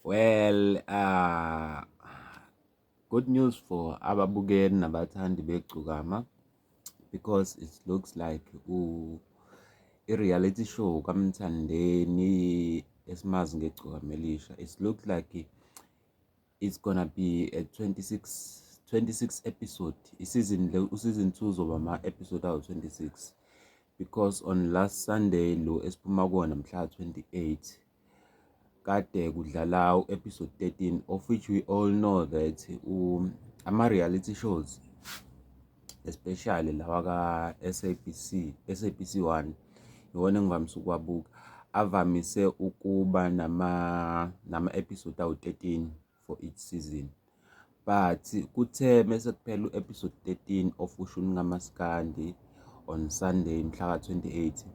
Well, good news for ababukeli nabathandi beGcokama because it looks like i-reality show kaMthandeni esimazi ngeGcokama Elisha. It looks like it's gonna be a 26 episode. I-season le, u-season 2 uzoba ama-episode awu-26 because on last Sunday lo esiphuma kuwona, mhla 28, kade kudlala u-episode 13, of which we all know that ama-reality shows, especially lawa ka-SABC, SABC 1 iwona engivamise ukuwabuka, avamise ukuba nama-episode awu-13 for each season. But kuthe mase kuphela u-episode 13 of uShuni kaMaskandi on Sunday mhla ka-28,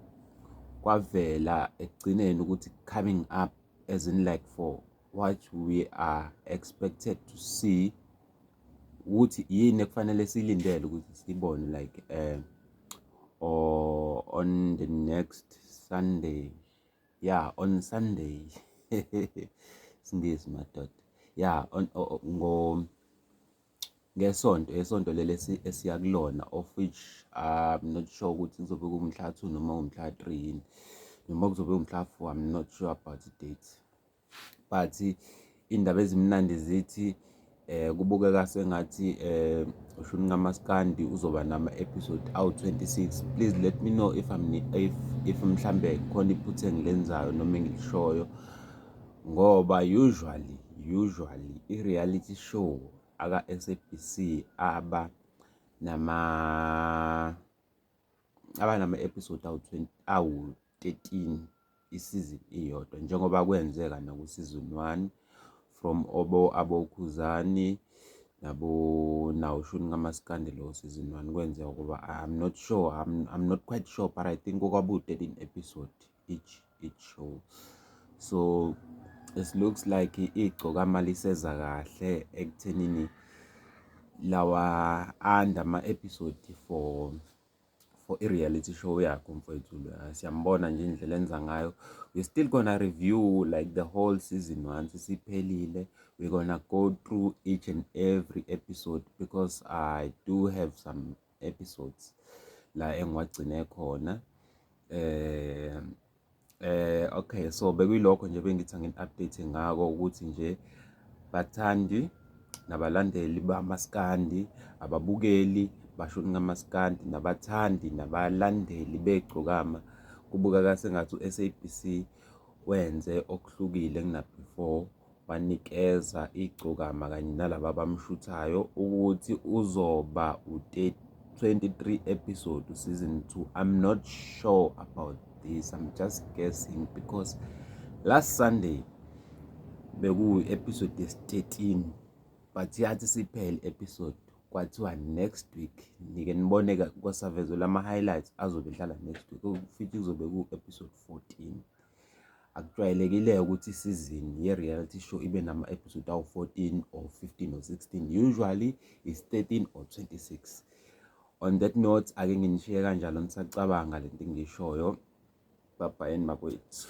kwavela ekugcineni ukuthi coming up, as in like for what we are expected to see, ukuthi yini ekufanele siyilindele ukuthi siyibone like or on the next Sunday, yeah, on Sunday, singisi madoda, yeah, on ngo ngesonto, esonto leli esiya kulona, of which I'm not sure ukuthi kuzobe kumhla 2 noma umhla 3 yini noma kuzobe umhla 4. I'm not sure about the date, but indaba ezimnandi zithi kubukeka sengathi uShuni kaMaskandi uzoba nama episode awu-26. Please let me know if mhlambe khona iphutha engilenzayo noma engilishoyo, ngoba usually i-reality show aka-SABC aba nama-episode awu-20, awu-13 isizini iyodwa, njengoba kwenzeka naku-season 1 from obo aboKhuzani nabo nawo Shuni kaMaskandi lo season 1 kwenzeka ukuba, I'm not sure, I'm not quite sure, but I think kwabu-13 episode each show. So it looks like iGcokama liseza kahle ekuthenini lawa anda ama-episode for i-reality show yakho mfowethu. Siyambona nje indlela enza ngayo. We still gonna review like the whole season once isiphelile. We're gonna go through each and every episode because I do have some episodes la engiwagcine khona. Okay, so bekuyilokho nje bengithi angini-update ngako, ukuthi nje bathandi nabalandeli bamaskandi, ababukeli bashuni kamaskandi, nabathandi nabalandeli beGcokama, kubukeka sengathi u-SABC wenze okuhlukile kuna-before, wanikeza iGcokama kanye nalaba abamshuthayo ukuthi uzoba u-23 episode season 2. I'm not sure about this, I'm just guessing, because last Sunday bekuyi-episode yesi-13, but yathi siphele episode kwathiwa next week nike nibone kwasavezwe lama-highlights azobe edlala next week, futhi kuzobe ku-episode 14. Akujwayelekile ukuthi isizini ye-reality show ibe nama-episode awu-14 or 15 or 16. Usually is 13 or 26. On that note, ake nginishiye kanjalo nisacabanga lento engiyishoyo. Babhayeni bakwethu.